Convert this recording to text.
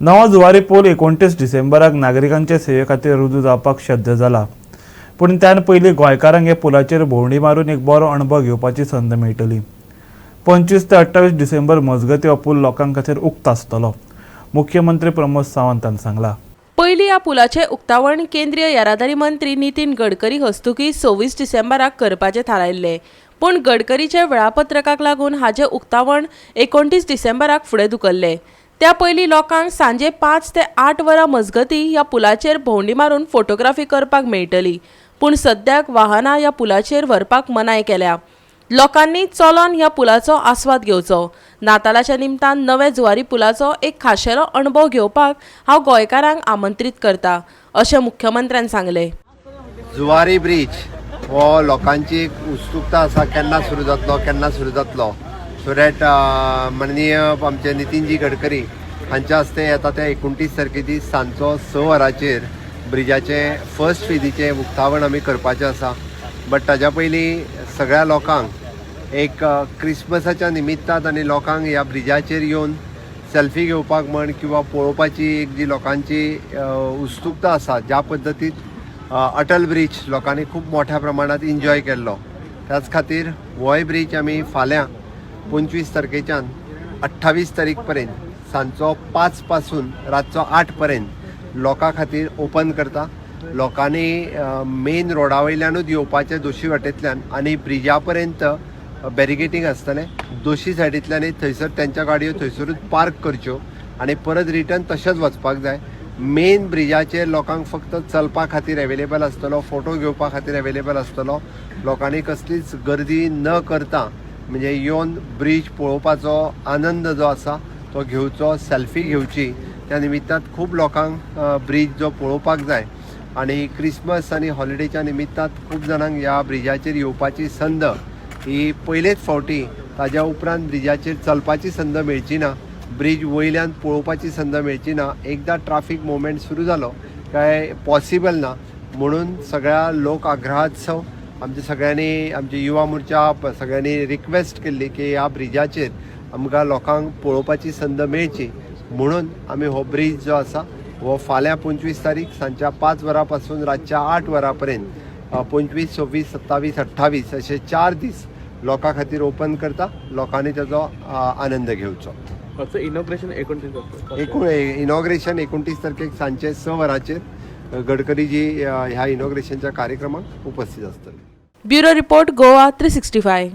नवो जुवारी पूल 29 डिसेंबराक नागरिकांचे सेवे खातीर रुजू जावपाक शब्द जाला. पूण त्यान पयलीं गोंयकारांक हे पुलाचेर भोंवडी मारून एक बरो अणभव घेवपाची संद मेळटली. 25 ते 28 डिसेंबर मजगतीं हो पूल लोकां खातीर उक्तो आसतलो, मुख्यमंत्री प्रमोद सावंत हांणी सांगलां. पयलीं ह्या पुलाचें उक्तावण केंद्रीय येरादारी मंत्री नितीन गडकरी हस्तुकीं 26 डिसेंबराक करपाचें थारायल्लें. पूण गडकरीच्या वेळापत्रकाक लागून हाजें उक्तावण 29 डिसेंबराक फुडें धुकल्लें. त्या पयलीं लोकांक सांजे 5 ते 8 वरां मजगतीं ह्या पुलाचेर भोंवडी मारून फोटोग्राफी करपाक मेळटली. पूण सद्याक वाहनां ह्या पुलाचेर व्हरपाक मनाय केल्या. लोकांनी चलोन ह्या पुलाचो आस्वाद घेवचो. नातालाच्या निमतान नव्या जुवारी पुलाचो एक खाशेलो अणभव घेवपाक हांव गोंयकारांक आमंत्रीत करता, अशें मुख्यमंत्र्यान सांगलें. जुवारी ब्रीज हो लोकांची एक उत्सुकता आसा, केन्ना सुरू जातलो, केन्ना सुरू जातलो. सो that माननीय आमचे नितीनजी गडकरी हांच्या हस्ते येता त्या 29 तारखे दीस सांजचो 6 वरांचेर ब्रिजाचें फर्स्ट फेजीचें उक्तावण आमी करपाचें आसा. बट ताज्या पयलीं सगळ्या लोकांक एक क्रिसमसाच्या निमित्तान आनी लोकांक ह्या ब्रिजाचेर येवन सेल्फी घेवपाक म्हण किंवा पळोवपाची एक जी लोकांची उत्सुकता आसा, ज्या पद्दतीन अटल ब्रीज लोकांनी खूब मोठ्या प्रमाणात एन्जॉय केल्लो, त्याच खातीर होय ब्रीज आमी फाल्यां 25 तारखेच्यान 28 तारीख पर्यंत सांजचो 5 पासून रातचो 8 पर्यंत लोकां खातीर ओपन करता. लोकांनी मेन रोडा वयल्यानूच येवपाचें दोशी वाटेंतल्यान आनी ब्रिजा पर्यंत बॅरिकेटींग आसतलें दोशी सायडींतल्यान. थंयसर तेंच्या गाडयो थंयसरूच पार्क करच्यो आनी परत रिटर्न तशेंच वचपाक जाय. मेन ब्रिजाचेर लोकांक फक्त चलपा खातीर अवेलेबल आसतलो, फोटो घेवपा खातीर अवेलेबल आसतलो. लोकांनी कसलीच गर्दी न करता म्हणजे येवन ब्रीज पळोवपाचो आनंद जो आसा तो घेवचो, सेल्फी घेवची. त्या निमित्तान खूब लोकांक ब्रीज जो पळोवपाक जाय आनी क्रिसमस आनी हॉलिडेच्या निमित्तान खूब जाणांक ह्या ब्रिजाचेर येवपाची संद ही पयलेच फावटी. ताज्या उपरांत ब्रिजाचेर चलपाची संद मेळची ना, ब्रीज वयल्यान पळोवपाची संद मेळची ना. एकदां ट्राफीक मुवमेंट सुरू जालो काय पॉसिबल ना. म्हणून सगळ्या लोक आग्रहात्सव आमच्या सगळ्यांनी, आमचे युवा मोर्चा सगळ्यांनी रिक्वेस्ट केल्ली की ह्या ब्रिजाचेर आमकां लोकांक पळोवपाची संद मेळची म्हणून आमी हो ब्रीज जो आसा हो फाल्यां 25 तारीख सांजच्या 5 वरां पासून रातच्या 8 वरां पर्यंत 25, 26, 27, 28 असे 4 दीस लोकां खातीर ओपन करता. लोकांनी ताजो आनंद घेवचो. फक्त इनॉग्रेशन 29. एकूण इनॉग्रेशन 29 तारखेक सांजचे 6 वरांचेर गडकरीजी ह्या इनॉग्रेशनच्या कार्यक्रमाक उपस्थित आसतले. Bureau report, Goa 365.